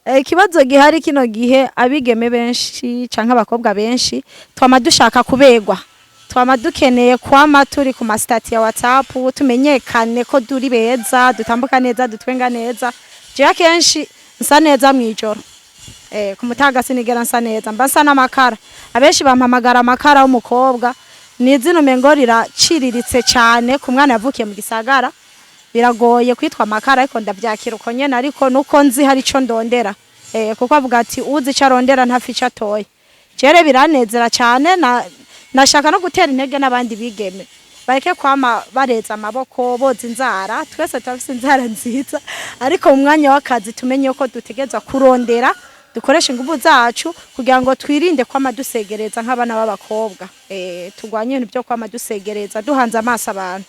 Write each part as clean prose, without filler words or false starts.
Ikibazo gihari kino gihe, abigeme benshi canke abakobwa benshi twama dushaka kubegwa, twama dukeneye kwama turi ku ma statuts ya WhatsApp, tumenyekane ko turi beza, dutambuka neza, dutwenga neza. Jewe akenshi nsa neza mw'ijoro, ku mutaga sinigera nsa neza, mba nsa n'amakara. Abenshi bampamagara amakara w'umukobwa. Ni izina umengo riraciriritse cane ku mwana yavukiye mu gisagara, biragoye kwitwa amakara, ariko ndavyakira uko nyene. Ariko nuko nzi hari ico ndondera, kuko avuga ati uzi ico arondera ntapfa ico atoye. Jere biranezera cane, na nashaka no gutera intege n'abandi bigeme bareke kwama bareza amaboko boza inzara. Twese turafise inzara nziza, ariko mu mwanya w'akazi tumenye ko dutegerezwa kurondera, dukoresha inguvu zacu kugira ngo twirinde kwama dusegereza nk'abana b'abakobwa, turwanye ibintu byo kwama dusegereza duhanze amaso abantu.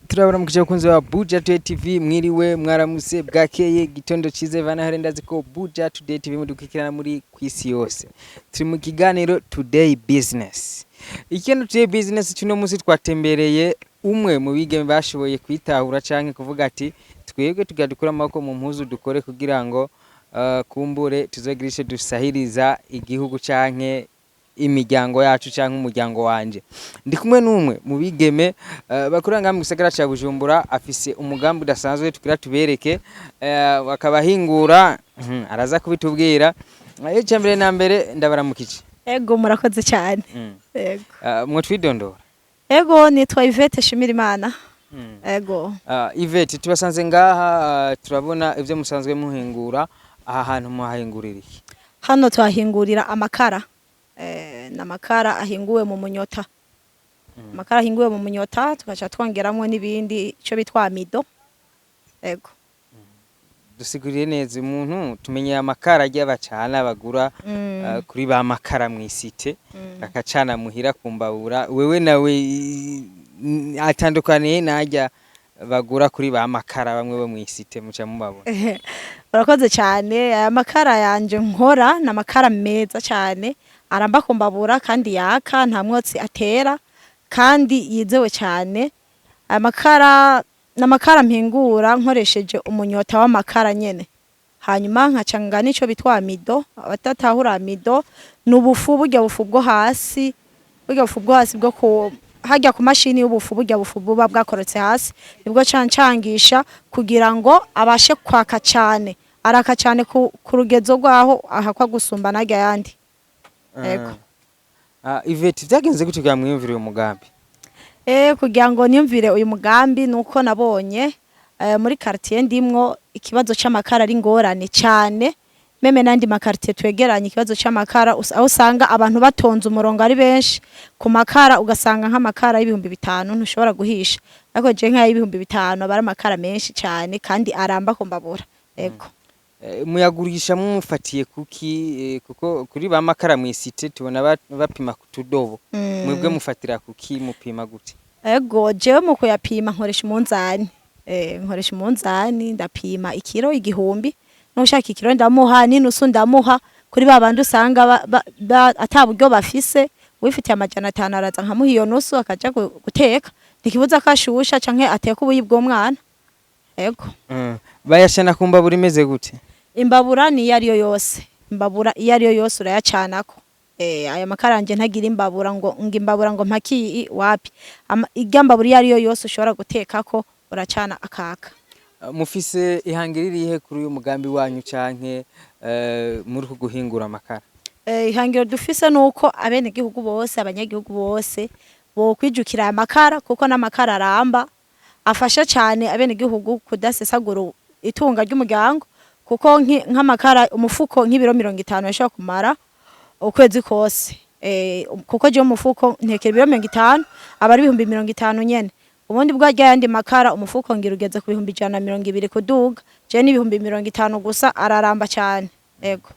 Turabona mu bakunzi ba Buja Today TV, mwiriwe, mwaramutse, bwakeye, gitondo cize vana hare. Ndazi ko Buja Today TV mudukurikirana muri kwisi yose. Turi mu kiganiro Today Business. Ikintu Today Business cy'uno munsi, twatembereye umwe mu bigeme bashoboye kwitahura canke kuvuga ati twebwe tugira dukure amaboko mu mpuzu, dukore kugira ngo kumbure tuzogira ico dusahiriza igihugu canke imiryango yacu canke umuryango wanje. Ndi kumwe n'umwe mu bigeme bakorera ngaha mu gisagara ca Bujumbura, afise umugambi udasanzwe tugira tubereke, akabahingura, araza kubitubwira. Icya mbere na mbere ndabaramukije. Ego, murakoze cyane. Ego. Mwo twidondora? Ego, nitwa Yvette Shimirimana. Ego. Yvette, tubasanze ngaha, turabona ivyo musanzwe muhingura aha hantu. Muhahingurira iki? Hano tuhahingurira amakara, ni amakara ahinguwe mu munyota, amakara ahinguwe mu munyota, tugaca twongeramwo n'ibindi, ico bitwa amido. Ego. Dusigurire neza umuntu tumenyeye amakara arya bacana bagura kuri ba makara mw'isite, akacana muhira kumbabura. Wewe nawe atandukaniye narya bagura kuri ba makara bamwe bo mw'isite muca mubabona? Urakoze cyane. Aya makara yanje nkora ni amakara meza cyane, aramba kumbabura kandi yaka, nta mwotsi atera kandi yizewe cyane. Aya makara ni amakara mpingura nkoresheje umunyota w'amakara nyene, hanyuma nkacanga n'ico bitwa amido. Abatatahura amido, ni ubufu, burya bufu bwo hasi, burya bufu bwo hasi bwo ku harya ku mashini y'ubufu, burya bufu buba bwakorotse hasi, nibwo cancangisha kugira ngo abashe kwaka cyane. Araka cyane ku rugezo rwaho ahakwa gusumba narya yandi. Ego. Yvette, vyagenze gute kugira mwiyumvire uyu mugambi? Kugira ngo niyumvire uyu mugambi, nuko nabonye muri quartier ndimwo ikibazo c'amakara ari ingorane cyane, même n'andi ma quartiers twegeranye ikibazo c'amakara, aho usanga abantu batonze umurongo ari benshi ku makara, ugasanga nk'amakara y'5,000 ntushobora guhisha, ariko je nk'ay'ibihumbi 5 aba ari amakara menshi cyane kandi aramba ku mbabura. Ego. Muyagurisha mufatiye kuki? Kuko kuri ba makara mw'isite tubona bapima ku tudobo, mwebwe mufatira kuki, mupima gute? Ego, jewe mu kuyapima nkoresha umunzani. Nkoresha umunzani, ndapima ikiro 1,000. N'ushaka ikiro ndamuha, n'inusu ndamuha. Kuri ba bandi usanga ata buryo bafise, wifitiye 500 araza nkamuha iyo nusu akaja guteka, ntikibuza ko ashusha canke ateka ubuyi bw'umwana. Ego. Bayashana ku mbabura imeze gute? Imbabura ni iyo ariyo yose, imbabura iyo ariyo yose urayacanako. Aya makara yanje ntagira imbabura ngo imbabura ngo mpaki wapi. Irya mbabura iyo ariyo yose ushobora gutekako, uracana akaka. Mufise ihangiro irihe kuri uyu mugambi wanyu canke muri uku guhingura amakara? Ihangiro dufise nuko abenegihugu bose, abanyagihugu bose bokwijukira aya makara, kuko n'amakara aramba, afasha cyane abenegihugu kudasesagura itunga ry'umuryango, kuko nk'amakara umufuko nk'ibiro 50 yashobora kumara ukwezi kose, kuko je umufuko ntekera ibiro 50, aba ari 50,000 nyene. Ubundi bwa yandi makara umufuko ngira ugeze ku 120,000 kuduga, je n'50,000 gusa, araramba cyane. Ego.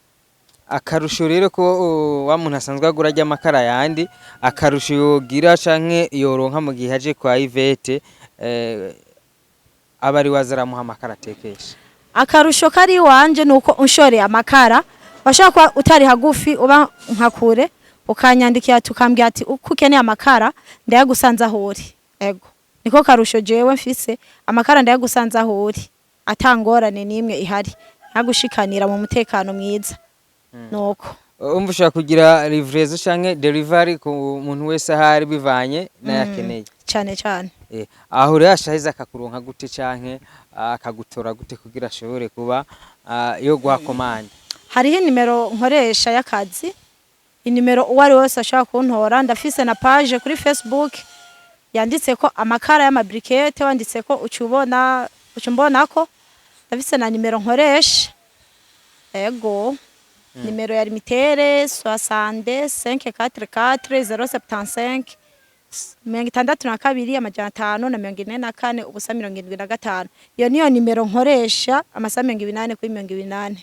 Akarusho rero ko wa muntu asanzwe agura arya amakara yandi, akarusho yogira canke yoronka mu gihe aje kwa Yvette, aba ari waza aramuha amakara atekesha? Akarusho kari iwanje nuko unshoreye amakara, washaka kuba utari hagufi, uba nka kure, Ukanyandikira tukambwira ati uko ukeneye amakara, ndayagusanze aho uri. Ego, niko karusho jewe mfise, amakara ndayagusanze aho uri, atangorane n'imwe ihari, nkagushikanira mu mutekano mwiza, nuko. Umva, ushobora kugira livraison canke delivery ku muntu wese ahari bivanye n'ayakeneye. Cane cane. Aho rero ashaheza akakuronka gute canke akagutora gute kugira ashobore kuba yo guha commande? Hariho inimero nkoresha y'akazi, inimero uwo ari wese ashobora kuntora. Ndafise na page kuri Facebook yanditse ko amakara y'ama briquettes, wanditse ko uca ubona, uca umbonako. Ndafise na nimero nkoresha, ego, nimero ya Lumitel 65 44 075, 62 544 0 75. Iyo niyo nimero nkoresha amasaha 24/24.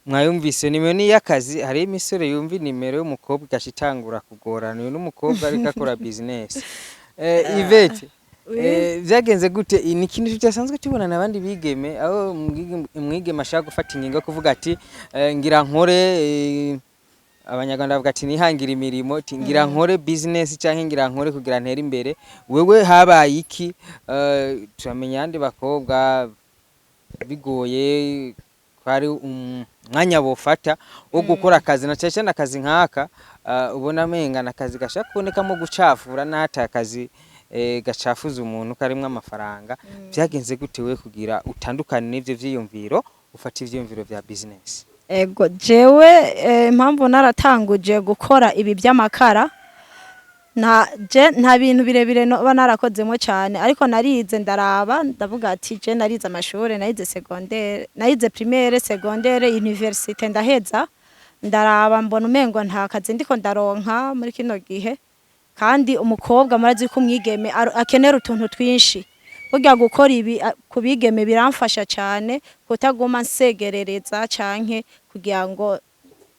Mwayumvise, nimero ni iy'akazi. Hariho imisore yumva inimero y'umukobwa igaca itangura kugorana. Uyu n'umukobwa ariko akora business. Yvette, vyagenze gute? Ni ikintu tudasanzwe tubona n'abandi bigeme, aho umwigeme ashaka gufata ingingo yo kuvuga ati ngira nkore, Abanyarwanda bavuga ati nihangira imirimo, ati ngira nkore business canke ngira nkore kugira ntere imbere. Wewe habaye iki? Turamenya abandi bakobwa bigoye ko hari umwanya bofata wo gukora akazi, na cyane cyane akazi nk'aka, ubona amenga ni akazi gashaka kubonekamo gucafura, n'ata akazi gacafuza umuntu karimwo amafaranga. Vyagenze gute we kugira utandukane n'ivyo vyiyumviro, ufate ivyiyumviro vya business? Ego, jewe impamvu naratanguje gukora ibi by'amakara, nta je nta bintu birebire noba narakozemo cyane, ariko narize, ndaraba, ndavuga ati je narize amashure, narize secondaire, narize primaire, secondaire, université, ndaheza, ndaraba mbona umengo nta kazi ndiko ndaronka muri kino gihe. Kandi umukobwa murazi ko umwigeme akenera utuntu twinshi. Burya gukora ibi ku bigeme biramfasha cyane kutaguma nsegerereza canke kugira ngo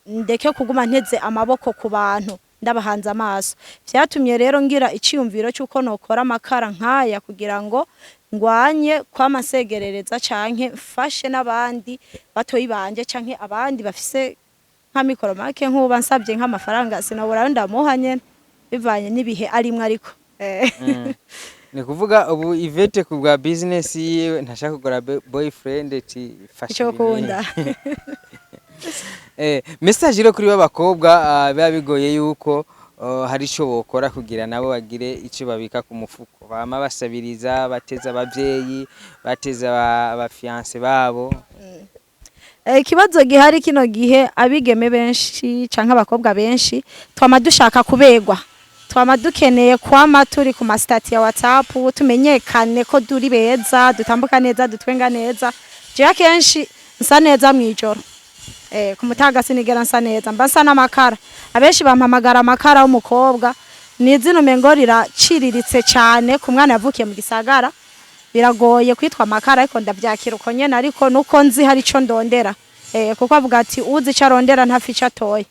ndeke kuguma nteze amaboko ku bantu ndabahanze amaso. Vyatumye rero ngira iciyumviro c'uko nokora amakara nkaya kugira ngo ngwanye kwama nsegerereza canke mfashe n'abandi batoyi banje canke abandi bafise nka mikoro make. Nkuba nsabye nk'amafaranga sinobura ayo ndamuha nyene bivanye n'ibihe arimwo, ariko Ni kuvuga ubu Yvette ku bwa business yiwe ntashaka kugura boyfriend, ati fasha. Ico kunda. Message rero kuri b'abakobwa, biba bigoye yuko hari ico bokora kugira nabo bagire ico babika ku mufuko, bama basabiriza, bateza abavyeyi, bateza aba fiancé babo. Ikibazo gihari kino gihe, abigeme benshi canke abakobwa benshi twama dushaka kubegwa, twama dukeneye kwama turi ku ma statuts ya WhatsApp, tumenyekane ko turi beza, dutambuka neza, dutwenga neza. Jewe akenshi nsa neza mw'ijoro, ku mutaga sinigera nsa neza, mba nsa n'amakara. Abenshi bampamagara amakara w'umukobwa. Ni izina umengo riraciriritse cane ku mwana yavukiye mu gisagara, biragoye kwitwa amakara, ariko ndavyakira uko nyene. Ariko nuko nzi hari ico ndondera, kuko avuga ati uzi ico arondera ntafi ico atoye.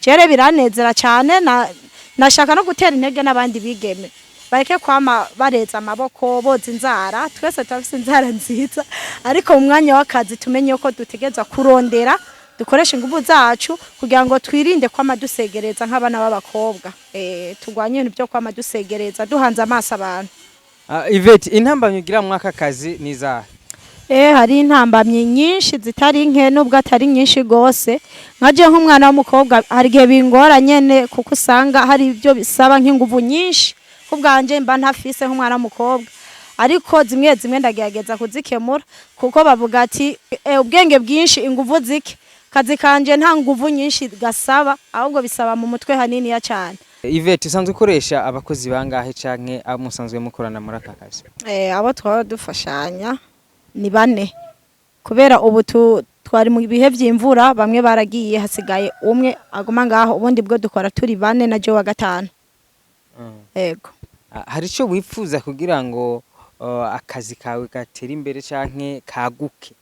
Jere biranezera cane, na nashaka no gutera intege n'abandi bigeme bareke kwama bareza amaboko boza inzara. Twese turafise inzara nziza, ariko mu mwanya w'akazi tumenye ko dutegerezwa kurondera, dukoresha inguvu zacu kugira ngo twirinde kwama dusegereza nk'abana b'abakobwa, turwanye ibintu byo kwama dusegereza duhanze amaso abantu. Yvette, intambamyi ugira mu aka kazi ni izahe? Hari intambamyi nyinshi zitari nke, nubwo atari nyinshi gose. Nkaje nk'umwana w'umukobwa hari igihe bingora nyene, kuko usanga hari ibyo bisaba nk'inguvu nyinshi kubwanje mba ntafise nk'umwana w'umukobwa, ariko zimwe zimwe ndagerageza kuzikemura, kuko bavuga ati ubwenge bwinshi inguvu zike. Kazi kanje nta nguvu nyinshi gasaba, ahubwo bisaba mu mutwe haniniya cyane. Yvette, usanzwe ukoresha abakozi bangahe canke abo musanzwe mukorana muri aka kazi? Abo twaba dufashanya ni bane, kubera ubu twari mu bihe vy'imvura, bamwe baragiye, hasigaye umwe aguma ngaho. Ubundi bwo dukora turi bane na jewe wa gatanu. Ego. Hari ico wifuza kugira ngo akazi kawe gatere imbere canke kaguke?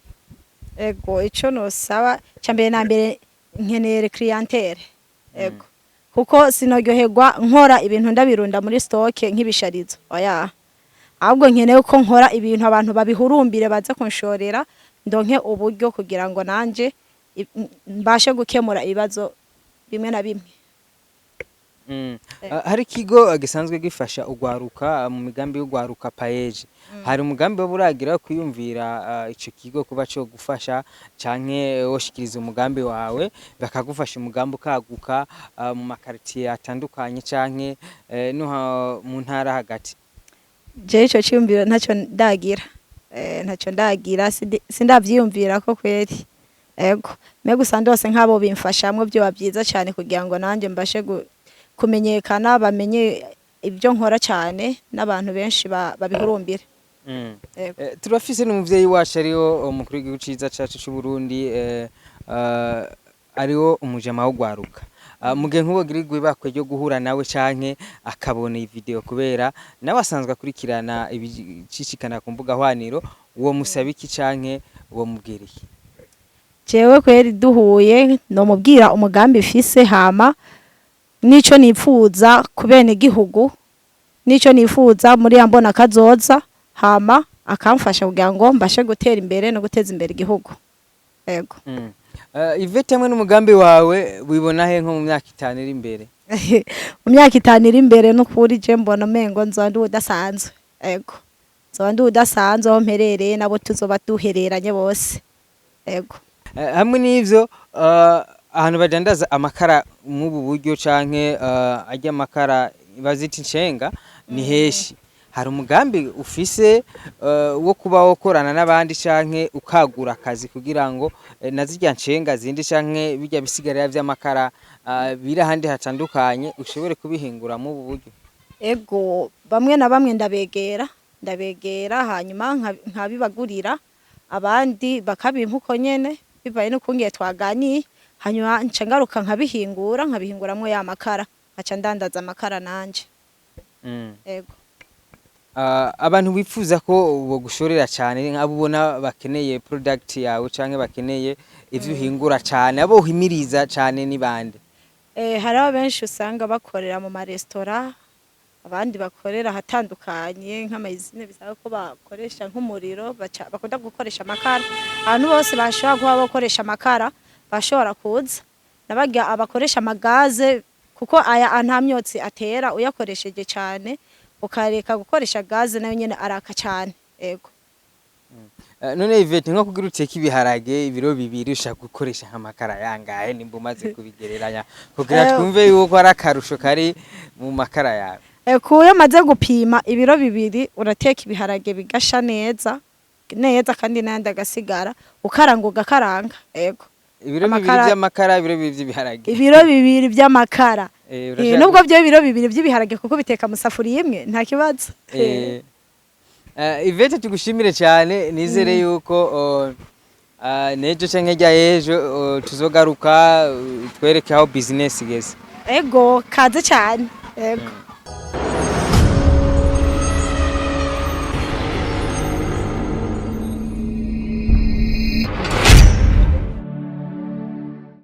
Ego, ico nosaba ca mbere na mbere, nkeneye clientèle. Ego, kuko sinoryoherwa nkora ibintu ndabirunda muri stock nk'ibisharizo, oya. Ahubwo nkeneye ko nkora ibintu abantu babihurumbire, baze kunshorera, ndonke uburyo kugira ngo nanje mbashe gukemura ibibazo bimwe na bimwe. Hari ikigo gisanzwe gifasha ugwaruka mu migambi y'ugwaruka, PAEEJ. Hari umugambi wo buragira wo kwiyumvira ico kigo kuba co gufasha, canke woshikiriza umugambi wawe bakagufasha umugambi ukaguka mu makaritiye atandukanye canke no mu ntara hagati? Jewe ico ciyumviro ntacyo ndagira. Ntacyo ndagira, sindavyiyumvira ko kweri. Ego, me gusa ndose nk'abo bimfashamwo vyoba vyiza cane kugira ngo nanje mbashe kumenyekana, bamenye ibyo nkora cyane n'abantu benshi babihurumbire. Ego. Turafise n'umuvyeyi wacu ariwo umukuru w'igihugu ciza cacu c'u Burundi, ariwo umujama w'ugwaruka. Mu gihe nk'ubu girirwa ibakwe ryo guhura nawe canke akabona iyi video, kubera nawe asanzwe akurikirana ibicishikana ku mbuga hwaniro, uwo musaba iki canke uwo mubwira iki? Jewe kweri duhuye nomubwira umugambi mfise, hama nico nipfuza ku bene gihugu, nico nifuza muri ya mbona kazoza, hama akamfasha kugira ngo mbashe gutera imbere no guteza imbere igihugu. Ego. Yvette, hamwe n'umugambi wawe, wibona he nko mu myaka 5 iri imbere? Mu myaka 5 iri imbere, n'ukuri je mbona umengo nzoba ndi udasanzwe. Ego, nzoba ndi udasanzwe aho mperereye nabo tuzoba duhereranye bose. Ego. Hamwe n'ivyo, ahantu badandaza amakara mw'ubu buryo canke arya amakara bazita inshenga ni heshi? Hari umugambi ufise wo kuba wokorana n'abandi canke ukagura akazi kugira ngo na zirya nshenga zindi canke birya bisigarira vy'amakara biri ahandi hatandukanye ushobore kubihingura mw'ubu buryo? Ego, bamwe na bamwe ndabegera hanyuma nkabibagurira, abandi bakabimpa uko nyene bivaye n'ukungiye twaganiye, hanyuma nca ngaruka nkabihingura, nkabihinguramwo ya makara, nkaca ndandaza amakara nanje. Ego. Abantu bifuza ko bogushorera cane, nk'abo ubona bakeneye product yawe canke bakeneye ivyo uhingura cane, abo uhimiriza cane ni bande? Hariho benshi usanga bakorera mu maresitora, abandi bakorera ahatandukanye nk'ama usines bisaba ko bakoresha nk'umuriro, bakunda gukoresha amakara. Abantu bose bashobora kuba bakoresha amakara bashobora kuza, nabarya abakoresha amagaze, kuko aya nta myotsi atera uyakoresheje cane, ukareka gukoresha gaze nayo nyene araka cane. Ego. None Yvette, nko kugira uteke ibiharage ibiro 2 ushaka gukoresha nk'amakara yangahe, nimba umaze kubigereranya, kugira twumve yuko ari akarusho kari mu makara yawe? Kuyo maze gupima, ibiro 2 urateka ibiharage bigasha neza neza kandi n'ayandi agasigara, ukaranga ugakaranga. Ego. Ibiro 2 vy'amakara, ibiro 2 vy'ibiharage? Ibiro 2 vy'amakara. Nubwo byo ibiro 2 vy'ibiharage, kuko biteka mu safuriya imwe, nta kibazo. Yvette, tugushimire cyane. Nizere yuko nejo canke hirya y'ejo tuzogaruka twereke aho business igeze. Ego, kaze cyane. Ego.